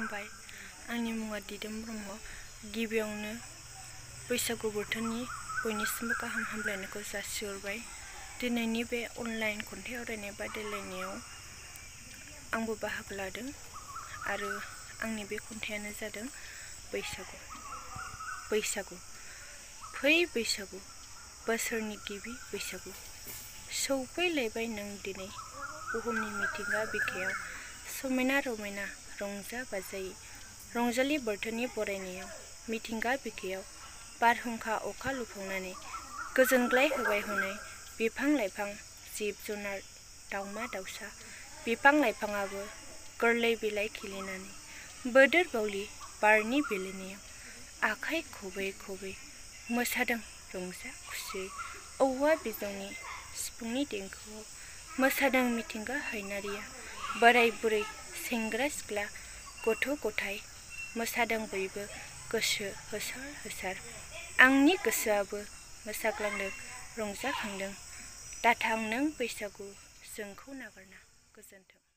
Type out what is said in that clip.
खुलुमबाय आंनि मुङा दिदोम ब्रह्म गिबियावनो बैसागु बोथोरनि बयनिसिमबो गाहाम हामलायनायखौ जासिहरबाय। दिनैनि बे अनलाइन खन्थाइ आवरायनाय बादायलायनायाव आंबो बाहागो लादों आरो आंनि बे खन्थाइयानो जादों बैसागु फै बैसागु बोसोरनि गिबि बैसागु सौफैलायबाय नों दिनै बुहुमनि मिथिंगा बिखायाव समायना रमायना रंजा बाजायै रंजालि बोथोरनि बरायनायाव मिथिंगा बिखायाव बारहुंखा अखा लुफावनानै गोजोनग्लाय होबाय हनै बिफां लाइफां जिब जुनार दाउमा दाउसा बिफां लाइफाङाबो गोरलै बिलाइ खिलिनानै बोदोर बावलि बारनि बिलिनियाव आखाइ खबै खबै मोसादों रंजा खुसियै औवा बिजौनि सिफुंनि देंखोआव मोसादों मिथिंगा हायनारिया बोराय बुरै सेंग्रा सिख्ला गथ' गथाय मोसादों बयबो गोसो होसार होसार आंनि गोसोआबो मोसाग्लांदों रंजाखांदों दाथां नों बैसागु जोंखौ नागारना गोजोन्थों।